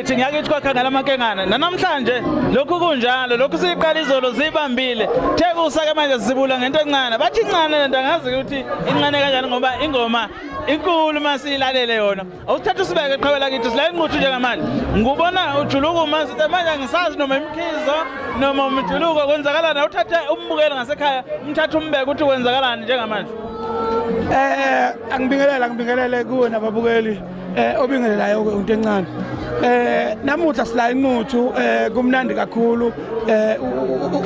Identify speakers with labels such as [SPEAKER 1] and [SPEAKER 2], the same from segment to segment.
[SPEAKER 1] Ngithi ngiyakithi kwakhangela amankengane. Namhlanje lokhu kunjalo, lokhu siyiqala izolo siyibambile. Thekusa ke manje sibula ngento encane. Bathi incane lento angazi ukuthi incane kanjani ngoba ingoma inkulu masiyilalele yona. Awuthatha usibeke qhawela kithi sila inquthu njengamanje. Ngubona ujuluka uma sithi manje angisazi noma imkhizo noma umjuluko kwenzakalani. Awuthathe umbukeli ngasekhaya umthathe umbeke ukuthi kwenzakalani njengamanje.
[SPEAKER 2] Angibingelele angibingelele kuwe nababukeli obingelelayo ke into encane. Namuhla sila inquthu kumnandi kakhulu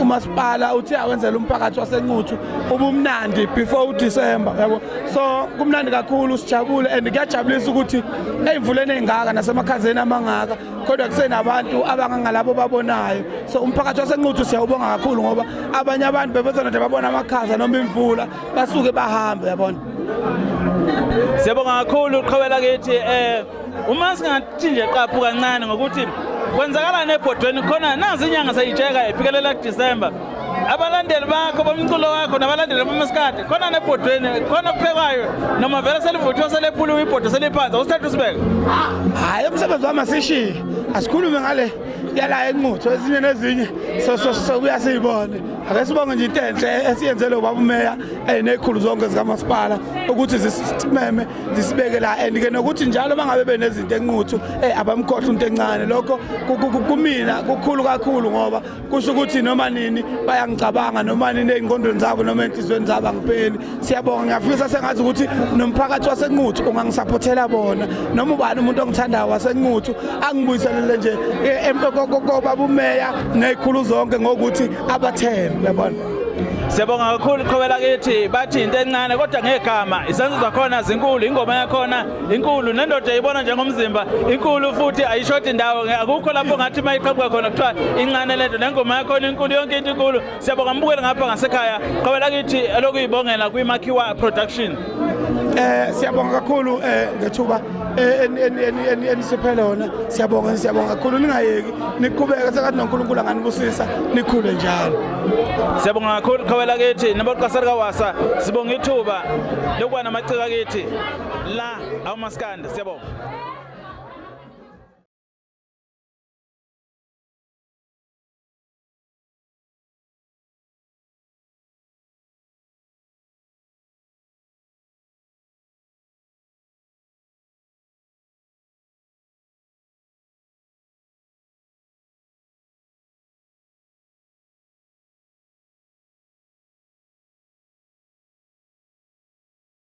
[SPEAKER 2] umasipala uthi awenzela umphakathi wasenquthu ubumnandi before uDecember yabo. So kumnandi kakhulu sijabule and kuyajabulisa ukuthi ey'mvuleni ey'ngaka nasemakhazeni amangaka kodwa kusenabantu abangangalabo babonayo. So umphakathi wasenquthu siyawubonga kakhulu ngoba abanye abantu bebezona nje babona amakhaza noma imvula basuke bahambe yabona.
[SPEAKER 1] Siyabonga kakhulu qhawela kithi uma singathi nje qaphu kancane ngokuthi kwenzakalani ebhodweni khona nazi inyanga seyitsheka iphikelela kuDecember. Abalandeli bakho bomculo wakho nabalandeli bamasikade khona nebhodweni khona kuphekwayo noma vele selivuthiwe selephuliwe ibhodo seliphansi awusithatha usibeke.
[SPEAKER 2] Hhayi umsebenzi wami asishiye asikhulume ngale yala enquthu ezinye nezinye sokuya siyibone. Ake sibonge nje into enhle esiyenzele ubaba umeya nezikhulu zonke zikamasipala ukuthi zisimeme zisibeke la and ke nokuthi njalo mangabe benezinto enquthu abamkhohle into encane. Lokho kumina kukhulu kakhulu ngoba kusho ukuthi noma nini bayangicabanga noma nini ey'ngqondweni zabo noma ey'nhliziyweni zabo angipheli. Siyabonga, ngiyafisa sengathi ukuthi nomphakathi wasenquthu ungangisaphothela bona noma ubani umuntu ongithandayo wasenquthu angibuyiselele nje kobaba umeya ney'khulu zonke ngokuthi abathembe uyabona.
[SPEAKER 1] Siyabonga kakhulu qhobela kithi bathi into encane kodwa ngegama isenzo zakhona zinkulu ingoma yakhona inkulu nendoda ibona njengomzimba inkulu futhi ayishoti indawo akukho lapho ngathi mayiqhamuka khona kuthiwa incane lento nengoma yakhona inkulu yonke into inkulu. Siyabonga mbukeli ngapha ngasekhaya qhobela kithi elokuyibongela kwimakhiwa production.
[SPEAKER 2] Siyabonga kakhulu ngethuba enisiphe lona. Siyabonga siyabonga kakhulu ningayeki niqhubeke sengathi noNkulunkulu anganibusisa nikhule njalo.
[SPEAKER 1] Siyabonga kakhulu qhobela kithi naboqasari kawasa sibonga ithuba lokuba namaciko akithi la awumaskandi. Siyabonga.